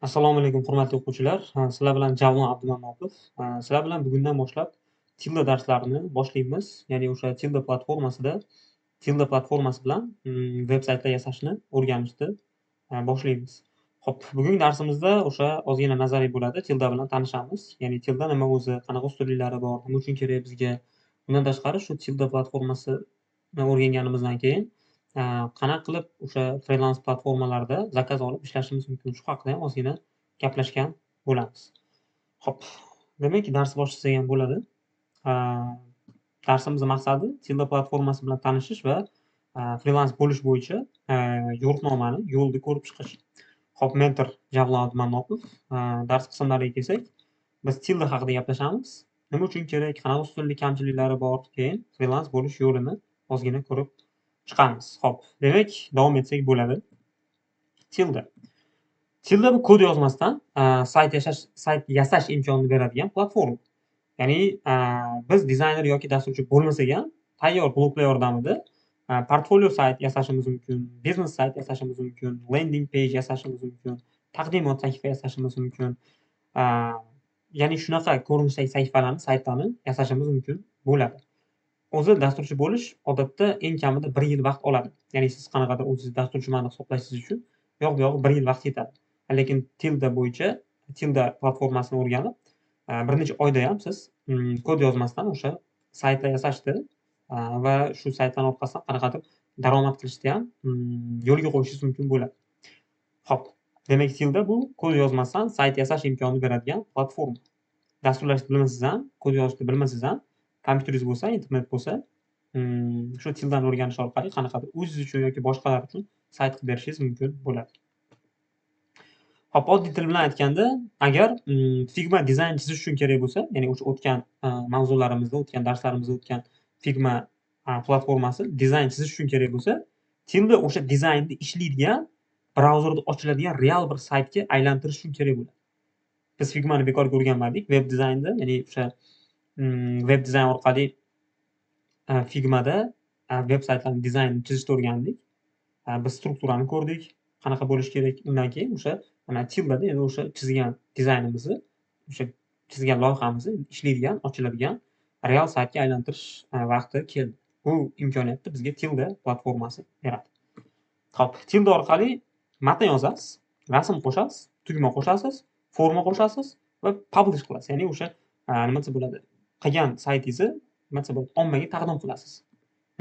Assalomu alaykum, hurmatli o'quvchilar. Sizlar bilan Javlon Abdumannopov. Sizlar bilan bugundan boshlab Tilda darslarini boshlaymiz. Ya'ni o'sha Tilda platformasida Tilda platformasi bilan veb saytlar yasashni o'rganishni boshlaymiz. Xo'p, bugungi darsimizda o'sha ozgina nazariy bo'ladi. Tilda bilan tanishamiz. Ya'ni Tilda nima o'zi, qanaqa ustunliklari bor, nima uchun kerak bizga. Undan tashqari shu Tilda platformasini o'rganganimizdan keyin qanaqa qilib o'sha frilans platformalarda zakaz olib ishlashimiz mumkin, shu haqida ham ozgina gaplashgan bo'lamiz. Xo'p, demak, dars boshlasak ham bo'ladi. Darsimizni maqsadi Tilda platformasi bilan tanishish va frilans bo'lish bo'yicha yo'riqnomani, yo'lni ko'rib chiqish. Xo'p, mentor Javlon Abdumannopov. Dars qismlariga kelsak, biz Tilda haqida gaplashamiz. Nima uchun kerak, qanaqa ustunlik, kamchiliklari bor, keyin frilans bo'lish yo'lini ozgina ko'rib chiqamiz. Xo'p, demak, davom etsak bo'ladi. Tilda. Tilda bu kod yozmasdan sayt yasash imkonini beradigan platforma. Ya'ni biz dizayner yoki dasturchi bo'lmasak ham tayyor bloklar yordamida portfolio sayt yasashimiz mumkin, biznes sayt yasashimiz mumkin, landing page yasashimiz mumkin, taqdimot sahifa yasashimiz mumkin. Ya'ni shunaqa ko'rinishdagi sahifalarni, saytlarni yasashimiz mumkin bo'ladi. O'zi dasturchi bo'lish odatda eng kamida 1 yil vaqt oladi. Ya'ni siz qanaqadir o'zingizni dasturchiman deb hisoblashingiz uchun yo'q-buyog'i 1 yil vaqt ketadi. Lekin Tilda bo'yicha, Tilda platformasini o'rganib, bir necha oyda ham siz kod yozmasdan o'sha saytlar yasashni va shu saytlarni orqasidan qanaqadir daromad qilishni ham yo'lga qo'yishingiz mumkin bo'ladi. Xo'p, demak, Tilda bu kod yozmasdan sayt yasash imkonini beradigan platforma. Dasturlashni bilmasangiz ham, kod yozishni bilmasangiz ham, kompyuteringiz bo'lsa, internet bo'lsa, shu Tildani o'rganish orqali qanaqadir o'zingiz uchun yoki boshqalar uchun sayt qilib berishingiz mumkin bo'ladi. Xo'p, oddiy til bilan aytganda, agar Figma dizayn chizish uchun kerak bo'lsa, ya'ni o'sha o'tgan mavzularimizda, o'tgan darslarimizda o'tgan Figma platformasi dizayn chizish uchun kerak bo'lsa, Tilda o'sha dizaynni ishlaydigan, brauzerda ochiladigan real bir saytga aylantirish uchun kerak bo'ladi. Biz Figmani bekorga o'rganmadik, veb dizaynda, ya'ni o'sha veb dizayn orqali Figmada veb saytlarni dizaynini chizishni o'rgandik. Biz strukturani ko'rdik, qanaqa bo'lishi kerak. Undan keyin o'sha mana Tildada endi o'sha chizgan dizaynimizni, o'sha chizgan loyihamizni ishlaydigan, ochiladigan real saytga aylantirish vaqti keldi. Bu imkoniyatni bizga Tilda platformasi beradi. Xo'p, Tilda orqali matn yozasiz, rasm qo'shasiz, tugma qo'shasiz, forma qo'shasiz va publish qilasiz. Ya'ni o'sha nima desa bo'ladi, qilgan saytingizni, nima desa bo'ladi, ommaga taqdim qilasiz.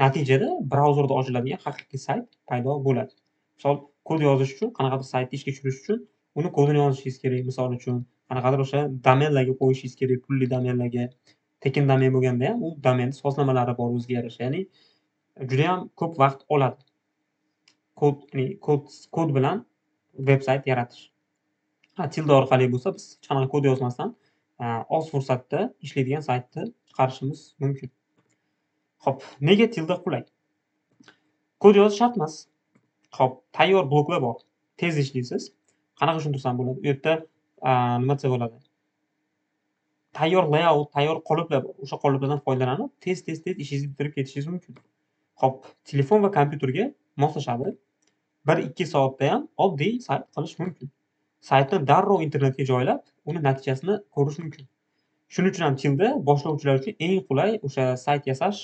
Natijada brauzerda ochiladigan haqiqiy sayt paydo bo'ladi. Misol, kod yozish uchun, qanaqadir saytni ishga tushirish uchun uni kodini yozishingiz kerak, misol uchun, qanaqadir o'sha domenlarga qo'yishingiz kerak, pulli domenlarga. Tekin domen bo'lganda ham u domenni sozlamalari bor o'ziga yarasha. Ya'ni juda ham ko'p vaqt oladi. Kod, ya'ni kod bilan veb sayt yaratish. Tilda orqali bo'lsa, biz hech qanaqa kod yozmasdan oz fursatda ishlaydigan saytni chiqarishimiz mumkin. Xo'p, nega Tilda qulay? Kod yozish shart emas. Xo'p, tayyor bloklar bor. Tez ishlaysiz. Qanaqa tushuntirsam bo'ladi? U yerda nima desa bo'ladi? Tayyor layout, tayyor qoliplar bor. O'sha qoliplardan foydalanib, tez tez tez ishingizni bitirib ketishingiz mumkin. Xo'p, telefon va kompyuterga moslashadi. 1-2 soatda ham oddiy sayt qilish mumkin. Saytni darrov internetga joylab, uni natijasini ko'rish mumkin. Shuning uchun ham Tilda boshlovchilar uchun eng qulay o'sha sayt yasash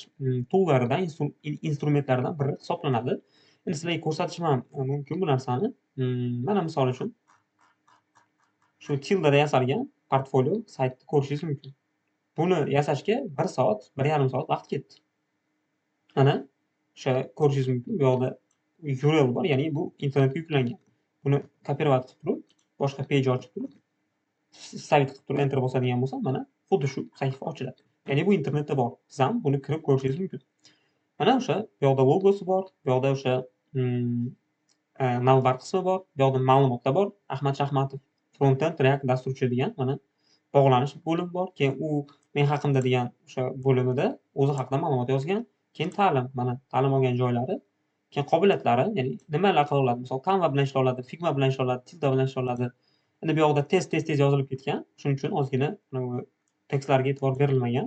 tool'laridan, instrumentlaridan biri hisoblanadi. Endi sizlarga ko'rsatishim ham mumkin bu narsani. Mana misol uchun shu Tildada yasalgan portfolio saytni ko'rishingiz mumkin. Buni yasashga 1 soat, 1,5 soat vaqt ketdi. Mana o'sha ko'rishingiz mumkin. Bu yoqda URL bor, ya'ni bu internetga yuklangan. Buni kopirovat qilib turib, boshqa page ochib turib, stavить qilib turib enter bosadigan bo'lsam, mana xuddi shu sahifa ochiladi. Ya'ni bu internetda bor. Siz ham buni kirib ko'rishingiz mumkin. Mana o'sha bu yoqda logosi bor, bu yoqda o'sha navbar qismi bor, bu yoqda ma'lumotlar bor. Ahmad Shahmatov frontend React dasturchi degan mana bog'lanish bo'limi bor. Keyin u men haqimda degan o'sha bo'limida o'zi haqida ma'lumot yozgan. Keyin ta'lim, mana ta'lim olgan joylari, keyin qobiliyatlari, ya'ni nimalar qila oladi? Misol Canva bilan ishlay oladi, Figma bilan ishlay oladi, Tilda bilan ishlay oladi. Endi bu yoqda tez tez tez yozilib ketgan. Shuning uchun ozgina mana bu tekstlarga e'tibor berilmagan.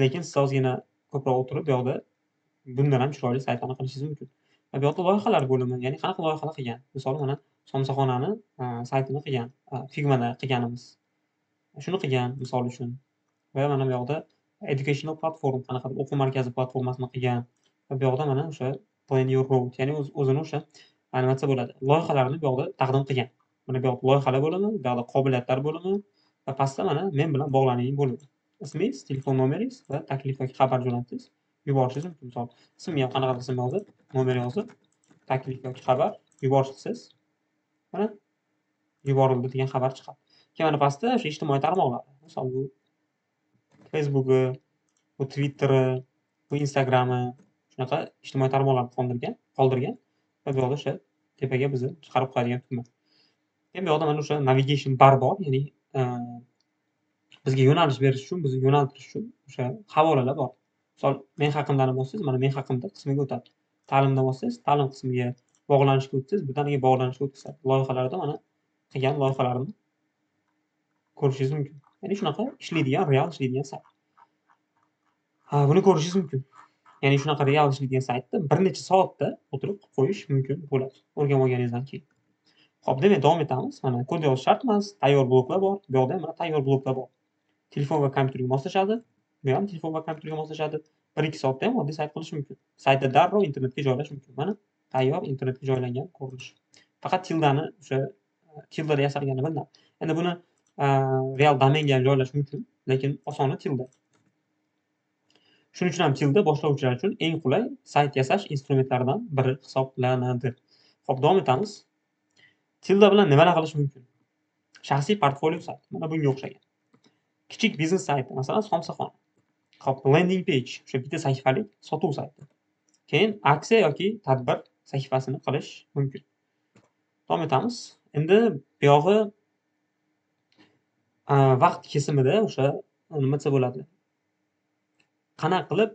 Lekin siz ozgina ko'proq o'tirib bu yoqda bundan ham chiroyli saytlarni qilishingiz mumkin. Va bu yoqda loyihalar bo'limi, ya'ni qanaqa loyihalar qilgan. Misol mana somsaxonani saytini qilgan, Figmada qilganimiz. Shuni qilgan misol uchun. Va mana bu yoqda educational platform, qanaqadir o'quv markazi platformasini qilgan. Va bu yoqda mana o'sha Plan Your Road, ya'ni o'zini o'sha nima desa bo'ladi, loyihalarni bu yoqda taqdim qilgan. Mana bu yoqda loyihalar bo'limi, bu yoqda qobiliyatlar bo'limi va pastda mana men bilan bog'laning bo'limi. Ismingiz, telefon nomeringiz va taklif yoki xabar jo'natsangiz yuborishingiz mumkin. Misol, ismga ham qanaqadir ism yozib, nomer yozib, taklif yoki xabar yuborish desangiz, mana yuborildi degan xabar chiqadi. Keyin mana pastda o'sha ijtimoiy tarmoqlar. Misol bu Facebooki, bu Twitteri, bu Instagrami, shunaqa ijtimoiy tarmoqlarni qoldirgan va bu yoqda o'sha tepaga bizni chiqarib qo'yadigan tugma. Keyin bu yoqda mana o'sha navigation bar bor, ya'ni bizga yo'nalish berish uchun, bizni yo'naltirish uchun o'sha havolalar bor. Misol, men haqimdani bossangiz, mana men haqimda qismiga o'tadi. Ta'limda bossangiz, ta'lim qismiga, bog'lanishga o'tsangiz, birdaniga bog'lanishga o'tkazadi. Loyihalarda mana qilgan loyihalarini ko'rishingiz mumkin. Ya'ni shunaqa ishlaydigan, real ishlaydigan sayt. Ha, buni ko'rishingiz mumkin. Ya'ni shunaqa real ishlaydigan saytda bir necha soatda o'tirib qilib qo'yish mumkin bo'ladi, o'rganib olganingizdan keyin. Xo'p, demak davom etamiz. Mana kod yozish shart emas, tayyor bloklar bor. Bu yoqda ham mana tayyor bloklar bor. Telefon va kompyuterga moslashadi. Bu ham telefon va kompyuterga moslashadi. 1-2 soatda ham oddiy sayt qilish mumkin. Saytni darrov internetga joylash mumkin. Mana tayyor internetga joylangan ko'rinish. Faqat tildani o'sha tildada yasalgani bilinadi. Endi buni real domenga ham joylash mumkin, lekin osoni tilda. Shuning uchun ham tilda boshlovchilar uchun eng qulay sayt yasash instrumentlaridan biri hisoblanadi. Xo'p, davom etamiz. Tilda bilan nimalar qilish mumkin? Shaxsiy portfolio sayt, mana bunga o'xshagan. Kichik biznes sayti, masalan, somsaxona. Xo'p, landing page, o'sha bitta sahifalik sotuv sayti. Keyin aksiya yoki tadbir sahifasini qilish mumkin. Davom etamiz. Endi buyog'i vaqt kesimida o'sha nima desa bo'ladi? Qanaqa qilib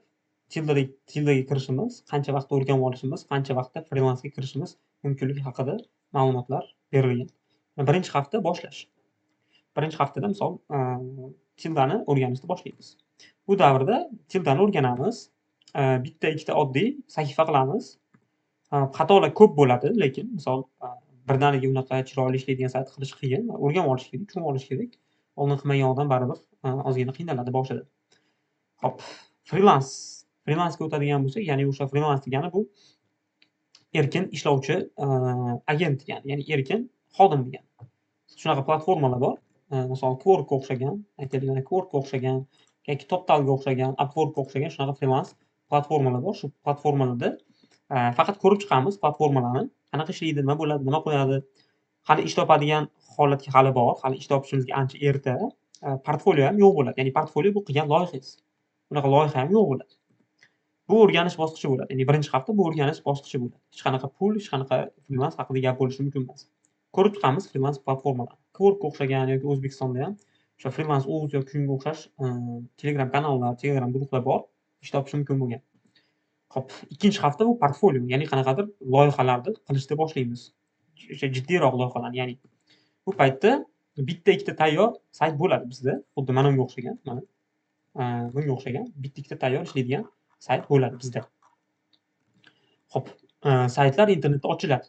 tildaga kirishimiz, qancha vaqtda o'rganib olishimiz, qancha vaqtda frilansga kirishimiz mumkinligi haqida ma'lumotlar berilgan. Birinchi hafta boshlash. Birinchi haftada misol tildani o'rganishni boshlaymiz. Bu davrda tildani o'rganamiz. Bitta ikkita oddiy sahifa qilamiz. Xatolar ko'p bo'ladi, lekin misol birdaniga unaqa chiroyli ishlaydigan sayt qilish qiyin. O'rganib olish kerak, tushunib olish kerak. Oldin qilmagan odam baribir ozgina qiynaladi boshida. Xo'p, frilans. Frilansga o'tadigan bo'lsak, ya'ni o'sha frilans degani bu erkin ishlovchi agent degani, ya'ni erkin xodim degani. Shunaqa platformalar bor. Misol Quarkga o'xshagan, aytaylik, mana Quarkga o'xshagan yoki Toptalga o'xshagan, Upworkga o'xshagan shunaqa frilans platformalar bor. Shu platformalarda faqat ko'rib chiqamiz platformalarni, qanaqa ishlaydi, nima bo'ladi, nima qo'yadi. Hali ish topadigan holatga hali bor, hali ish topishimizga ancha erta. Portfolio ham yo'q bo'ladi. Ya'ni portfolio bu qilgan loyihangiz. Bunaqa loyiha ham yo'q bo'ladi. Bu o'rganish bosqichi bo'ladi. Ya'ni birinchi hafta bu o'rganish bosqichi bo'ladi. Hech qanaqa pul, hech qanaqa frilans haqida gap bo'lishi mumkin emas. Ko'rib chiqamiz frilans platformalarni. Quarkga o'xshagan yoki O'zbekistonda ham o'sha Freelance Uz yoki shunga o'xshash Telegram kanallar, Telegram guruhlar bor, ish topish mumkin bo'lgan. Xo'p, ikkinchi hafta bu portfolio, ya'ni qanaqadir loyihalarni qilishni boshlaymiz. O'sha jiddiyroq loyihalarni, ya'ni bu paytda bitta ikkita tayyor sayt bo'ladi bizda, xuddi mana bunga o'xshagan, mana bunga o'xshagan bitta ikkita tayyor ishlaydigan sayt bo'ladi bizda. Xo'p, saytlar internetda ochiladi.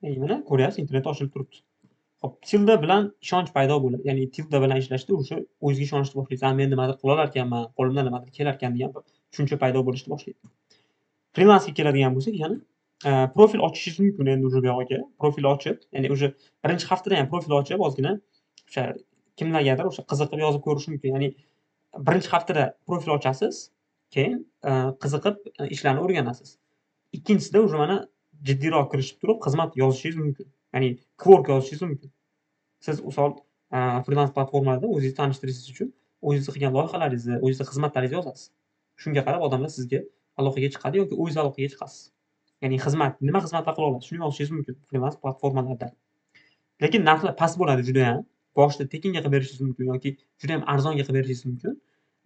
Ya'ni mana ko'ryapsiz, internetda ochilib turibdi. Xo'p, tilda bilan ishonch paydo bo'ladi. Ya'ni tilda bilan ishlashda o'sha o'zingizga ishonchni boshlaysiz. Ha, men nimadir qila olar ekanman, qo'limdan nimadir kelar ekan degan bir tushuncha paydo bo'lishni boshlaydi. Freelansga keladigan bo'lsak, yana profil ochishingiz mumkin endi уже bu yog'iga. Profil ochib, ya'ni уже birinchi haftada ham profil ochib, ozgina o'sha kimlargadir o'sha qiziqib yozib ko'rish mumkin. Ya'ni birinchi haftada profil ochasiz, keyin qiziqib ishlarni o'rganasiz. Ikkinchisida уже mana jiddiyroq kirishib turib xizmat yozishingiz mumkin. Ya'ni Quark yozishingiz mumkin. Siz misol frilans platformalarda o'zingizni tanishtirishingiz uchun o'zingizni qilgan loyihalaringizni, o'zingizni xizmatlaringizni yozasiz. Shunga qarab odamlar sizga aloqaga chiqadi yoki o'zingiz aloqaga chiqasiz. Ya'ni xizmat, nima xizmatlar qila olasiz, shuni yozishingiz mumkin frilans platformalarda. Lekin narxlar past bo'ladi juda ham. Boshida tekinga qilib berishingiz mumkin yoki juda ham arzonga qilib berishingiz mumkin.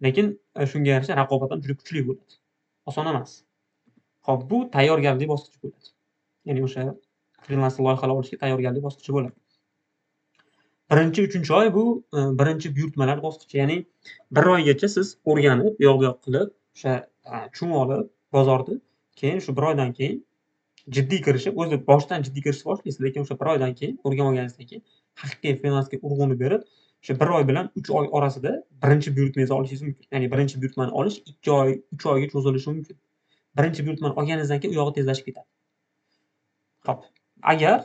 Lekin shunga yarasha raqobat ham juda kuchli bo'ladi. Oson emas. Xo'p, bu tayyorgarlik bosqichi bo'ladi. Ya'ni o'sha frilans loyihalar olishga tayyorgarlik bosqichi bo'ladi. Birinchi, uchinchi oy bu birinchi buyurtmalar bosqichi. Ya'ni bir oygacha siz o'rganib, u yoq bu yoq qilib, o'sha tushunib olib bozorni, keyin shu bir oydan keyin Jiddiy kirishib, o'zi boshdan jiddiy kirishni boshlaysiz, lekin o'sha 1 oydan keyin, o'rganib olganingizdan keyin haqiqiy frilansga urg'uni berib, o'sha 1 oy bilan 3 oy orasida birinchi buyurtmangizni olishingiz mumkin. Ya'ni birinchi buyurtmani olish 2 oy, 3 oyga cho'zilishi mumkin. Birinchi buyurtmani olganingizdan keyin u yog'i tezlashib ketadi. Xo'p, agar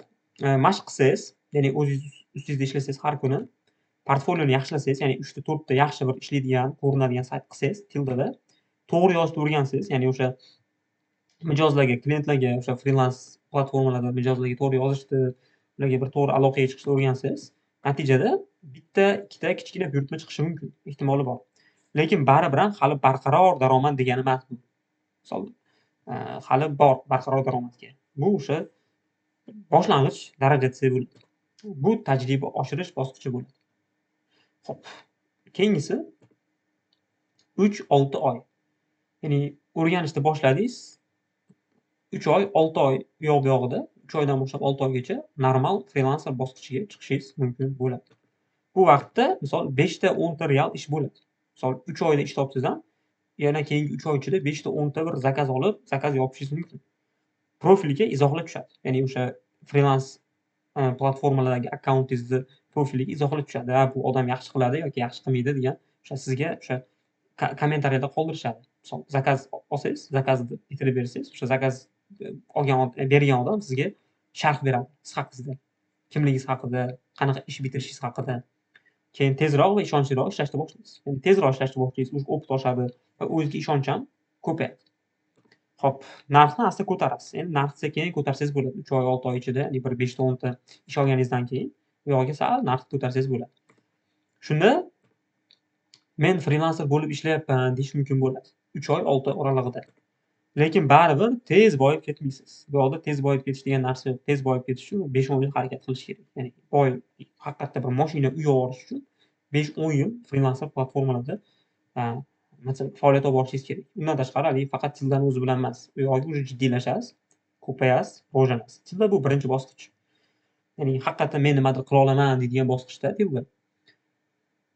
mashq qilsangiz, ya'ni o'zingiz ustingizda ishlasangiz har kuni, portfolioni yaxshilasangiz, ya'ni 3 ta 4 ta yaxshi bir ishlaydigan, ko'rinadigan sayt qilsangiz, Tildada to'g'ri yozishni o'rgansangiz, ya'ni o'sha mijozlarga, klientlarga, o'sha frilans platformalarda mijozlarga to'g'ri yozishni, ularga bir to'g'ri aloqaga chiqishni o'rgansangiz, natijada bitta, ikkita kichkina buyurtma chiqishi mumkin, ehtimoli bor. Lekin baribir ham hali barqaror daromad degani emas bu. Misol, hali bor barqaror daromadga. Bu o'sha boshlang'ich daraja desak bo'ladi. Bu tajriba oshirish bosqichi bo'ladi. Xo'p, keyingisi 3-6 oy. Ya'ni o'rganishni boshladingiz, 3 oy, 6 oy u yoq bu yog'ida, 3 oydan boshlab 6 oygacha normal frilanser bosqichiga chiqishingiz mumkin bo'ladi. Bu vaqtda misol 5 ta 10 ta real ish bo'ladi. Misol 3 oyda ish topsangiz ham, yana keyingi 3 oy ichida 5 ta 10 ta bir zakaz olib, zakaz yopishingiz mumkin. Profilga izohlar tushadi. Ya'ni o'sha frilans platformalardagi akkauntingizni profiliga izohlar tushadi. Ha, bu odam yaxshi qiladi yoki yaxshi qilmaydi degan o'sha sizga o'sha kommentariyada qoldirishadi. Misol zakaz olsangiz, zakazni bitirib bersangiz, o'sha zakaz olgan bergan odam sizga sharh beradi siz haqingizda, kimligingiz haqida, qanaqa ish bitirishingiz haqida. Keyin tezroq va ishonchliroq ishlashni boshlaysiz. Ya'ni tezroq ishlashni boshlaysiz, o'sha opit oshadi va o'zingizga ishonch ham ko'payadi. Xo'p, narxni asta ko'tarasiz. Endi narxni sekin ko'tarsangiz bo'ladi. 3 oy, 6 oy ichida, ya'ni bir 5 ta 10 ta ish olganingizdan keyin u yog'iga sal narxni ko'tarsangiz bo'ladi. Shunda men frilanser bo'lib ishlayapman deyish mumkin bo'ladi. 3 oy, 6 oy oralig'ida. Lekin baribir tez boyib ketmaysiz. Bu yoqda tez boyib ketish degan narsa yo'q. Tez boyib ketish uchun 5-10 yil harakat qilish kerak. Ya'ni boy haqiqatda bir mashina uy olish uchun 5-10 yil frilanser platformalarda masalan faoliyat olib borishingiz kerak. Undan tashqari haligi faqat Tildani o'zi bilan emas, u yog'iga уже jiddiylashasiz, ko'payasiz, rivojlanasiz. Tilda bu birinchi bosqich. Ya'ni haqiqatdan men nimadir qila olaman deydigan bosqichda Tilda.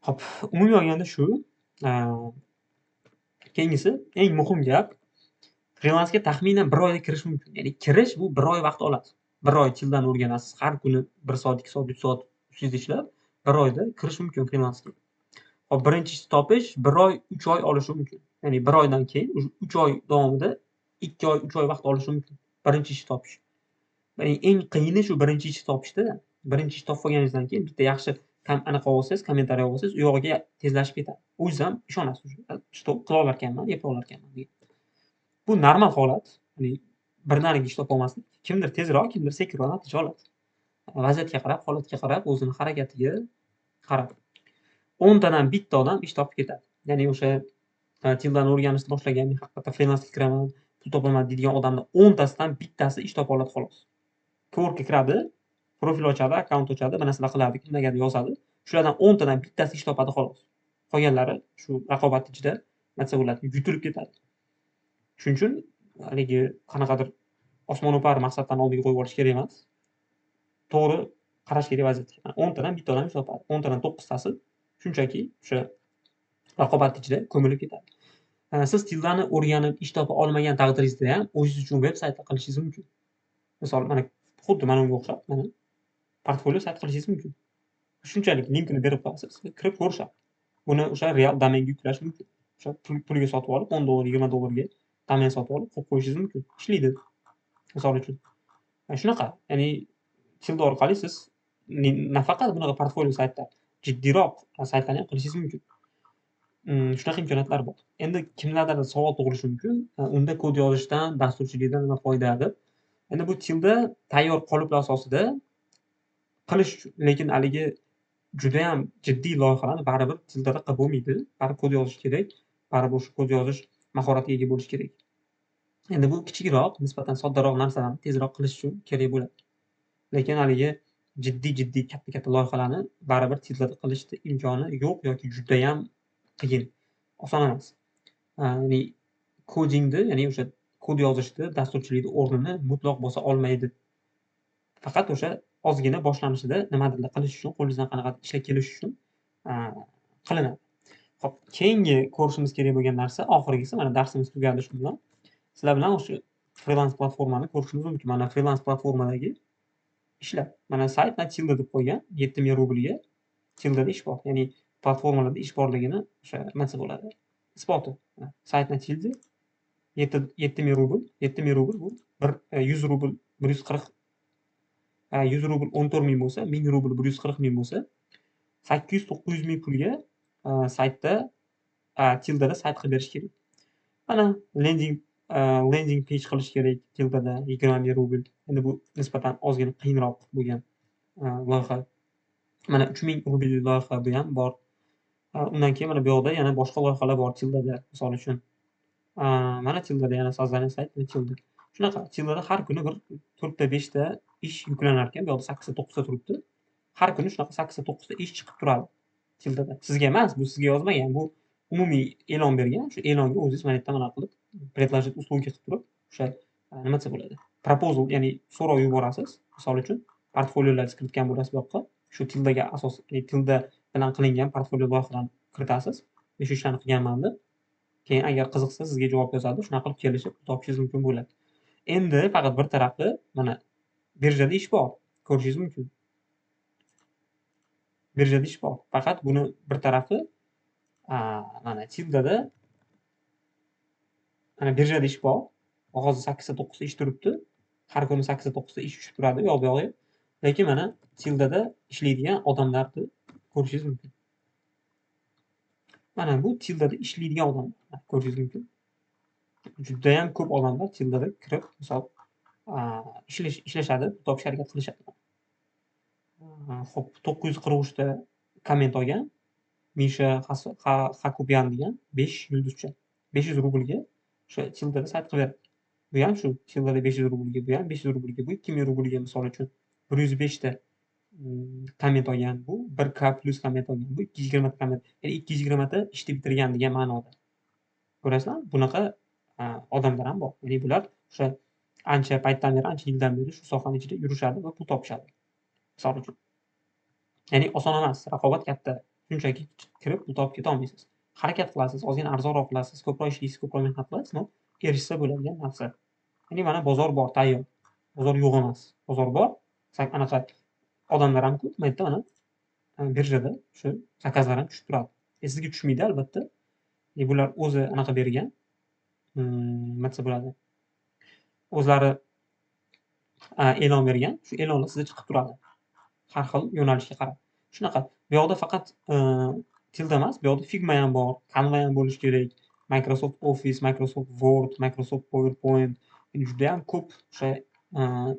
Xo'p, umumiy olganda shu. Keyingisi eng muhim gap, frilansga taxminan 1 oyda kirish mumkin. Ya'ni kirish bu 1 oy vaqt oladi. 1 oy Tildani o'rganasiz, har kuni 1 soat, 2 soat, 3 soat ustingizda ishlab, 1 oyda kirish mumkin frilansga. Xo'p, birinchi ishni topish 1 oy, 3 oy olishi mumkin. Ya'ni 1 oydan keyin 3 oy davomida 2 oy, 3 oy vaqt olishi mumkin birinchi ishni topish. Ya'ni eng qiyini shu birinchi ishni topishda. Birinchi ish topib olganingizdan keyin bitta yaxshi anaqa olsangiz, kommentariy olsangiz, u yog'iga tezlashib ketadi. O'zingiz ham ishonasiz, что qila olarkanman, eplay olarkanman degan. Bu normal holat. Ya'ni birdaniga ish topa olmaslik. Kimdir tezroq, kimdir sekinroq natija oladi. Vaziyatga qarab, holatga qarab, o'zini harakatiga qarab. 10 tadan bitta odam ish topib ketadi. Ya'ni o'sha Tildani o'rganishni boshlagan, men haqiqatdan frilansga kiraman, pul topaman deydigan odamni 10 tasidan bittasi ish topa oladi xolos. Coworkga kiradi, profil ochadi, akkaunt ochadi, bir narsalar qiladi, kimlargadir yozadi. Shulardan 10 tadan bittasi ish topadi xolos. Qolganlari shu raqobat ichida narsa bo'ladi, yutilib ketadi. Shuning uchun haligi qanaqadir osmono'par maqsaddan oldiga qo'yib olish kerak emas. To'g'ri qarash kerak vaziyatga. 10 tadan bitta odam ish topadi. 10 tadan 9 tasi shunchaki o'sha raqobat ichida ko'milib ketadi. Siz Tildani o'rganib ish topa olmagan taqdiringizda ham o'zingiz uchun veb sayt qilishingiz mumkin. Misol, mana xuddi mana unga o'xshab, mana portfolio sayt qilishingiz mumkin. Shunchalik linkini berib qo'yasiz, kirib ko'rishadi. Buni o'sha real domenga yuklash mumkin. O'sha pulga sotib olib, 10 dollar, 20 dollarga domen sotib olib qo'yib qo'yishingiz mumkin. Ishlaydi. Misol uchun. Shunaqa, ya'ni Tilda orqali siz nafaqat bunaqa portfolio saytlar, jiddiyroq saytlarni ham qilishingiz mumkin. Shunaqa imkoniyatlar bor. Endi kimlardir savol tug'ilishi mumkin. Unda kod yozishdan, dasturchilikdan nima foyda deb. Endi bu Tilda tayyor qoliplar asosida qilish uchun, lekin haligi juda ham jiddiy loyihalarni baribir Tildada qilib bo'lmaydi. Baribir kod yozish kerak. Baribir o'sha kod yozish mahoratiga ega bo'lish kerak. Endi bu kichikroq, nisbatan soddaroq narsalarni tezroq qilish uchun kerak bo'ladi. Lekin haligi jiddiy katta-katta loyihalarni baribir Tildada qilishni imkoni yo'q yoki juda ham qiyin. Oson emas. Ya'ni kodingni, ya'ni o'sha kod yozishni, dasturchilikni o'rnini mutlaq bosa olmaydi. Faqat o'sha ozgina boshlanishida nimadirlar qilish uchun, qo'lingizdan qanaqadir ishlar kelishi uchun qilinadi. Xo'p, keyingi ko'rishimiz kerak bo'lgan narsa, oxirgisi, mana darsimiz tugadi shu bilan. Sizlar bilan o'sha Freelance platformani ko'rishimiz mumkin. Mana freelance platformadagi ishlar. Mana sayt na Tilda deb qo'ygan, 7000 rublga Tildada ish bor. Ya'ni platformalarda ish borligini o'sha nima desa bo'ladi? Isboti. Sayt na Tilda 7000 rubl, 7000 rubl bu bir 100 rubl 140, 100 rubl 14 000 bo'lsa, 1000 rubl 140 000 bo'lsa, 800-900 ming pulga saytda, Tildada sayt qilib berish kerak. Mana landing page qilish kerak Tildada 20 000 rubl. Endi bu nisbatan ozgina qiyinroq bo'lgan loyiha. Mana 3000 rubllik loyiha, bu ham bor. Undan keyin mana bu yoqda yana boshqa loyihalar bor Tildada, misol uchun. Mana Tildada yana создание сайта на Tilda. Shunaqa Tildada har kuni bir 4 ta, 5 ta ish yuklanar ekan. Bu yoqda 8 ta, 9 ta turibdi. Har kuni shunaqa 8 ta, 9 ta ish chiqib turadi Tildada. Sizga emas, bu sizga yozmagan, bu umumiy e'lon bergan. Shu e'longa o'zingiz mana bu yerda mana qilib предложить услуги qilib turib, o'sha nima desa bo'ladi? Proposal, ya'ni so'rov yuborasiz. Misol uchun, portfoliolarni kiritgan bo'lasiz bu yoqqa. Shu Tildaga asos, ya'ni Tilda bilan qilingan portfolio loyihalarni kiritasiz. Men shu ishlarni qilganman deb. Keyin agar qiziqsa, sizga javob yozadi. Shunaqa qilib kelishib pul topishingiz mumkin bo'ladi. Endi faqat bir tarafi, mana birjada ish bor, ko'rishingiz mumkin. Birjada ish bor. Faqat buni bir tarafi, mana Tildada mana birjada ish bor. Hozir 8 ta, 9 ta ish turibdi. Har kuni 8 ta, 9 ta ish tushib turadi u yoq bu yog'iga. Lekin mana Tildada ishlaydigan odamlarni ko'rishingiz mumkin. Mana bu Tildada ishlaydigan odamlar, ko'rishingiz mumkin. Judayam ko'p odamlar Tildada kirib, misol, ishlashadi, pul topishga harakat qilishadi. Xo'p, 943 ta komment olgan. Misha Hakubyan degan 5 yulduzcha. 500 rublga o'sha Tildada sayt qilib beradi. Bu ham shu Tildada 500 rublga, bu ham 500 rublga, bu 2000 rublga, misol uchun 105 ta komment olgan, bu 1K plyus komment olgan, bu 220 ta komment, ya'ni 220 ta ishni bitirgan degan ma'noda. Ko'rasizlarmi? Bunaqa odamlar ham bor. Ya'ni bular o'sha ancha paytdan beri, ancha yildan beri shu sohani ichida yurishadi va pul topishadi. Misol uchun. Ya'ni oson emas, raqobat katta. Shunchaki kirib pul topib keta olmaysiz. Harakat qilasiz, ozgina arzonroq qilasiz, ko'proq ishlaysiz, ko'proq mehnat qilasiz, но erishsa bo'ladigan narsa. Ya'ni mana bozor bor, tayyor. Bozor yo'q emas. Bozor bor. Anaqa odamlar ham ko'p. Bu yerda mana birjada shu zakazlar ham tushib turadi. Sizga tushmaydi albatta. Bular o'zi anaqa bergan. Nima desa bo'ladi? O'zlari e'lon bergan. Shu e'lonlar sizga chiqib turadi. Har xil yo'nalishga qarab. Shunaqa. Bu yoqda faqat Tilda emas, bu yoqda Figma ham bor, Canva ham bo'lishi kerak, Microsoft Office, Microsoft Word, Microsoft PowerPoint, juda ham ko'p o'sha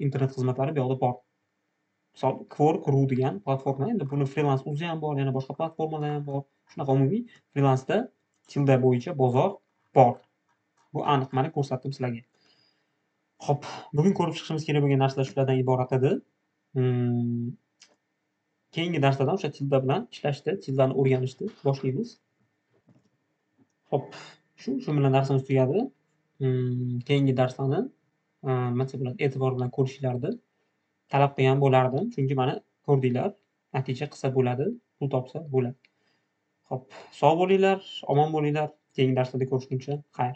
internet xizmatlari bu yoqda bor. Misol, Quark.ru degan platforma, endi buni freelance o'zi ham bor, yana boshqa platformalar ham bor. Shunaqa umumiy freelanceda Tilda bo'yicha bozor bor. Bu aniq, mana ko'rsatdim sizlarga. Xo'p, bugun ko'rib chiqishimiz kerak bo'lgan narsalar shulardan iborat edi. Keyingi darslardan o'sha Tilda bilan ishlashni, Tildani o'rganishni boshlaymiz. Xo'p, shu bilan darsimiz tugadi. Keyingi darslarni nima desa bo'ladi, e'tibor bilan ko'rishinglarni talab qilgan bo'lardim, chunki mana ko'rdinglar, natija qilsa bo'ladi, pul topsa bo'ladi. Xo'p, sog' bo'linglar, omon bo'linglar. Keyingi darslarda ko'rishguncha xayr.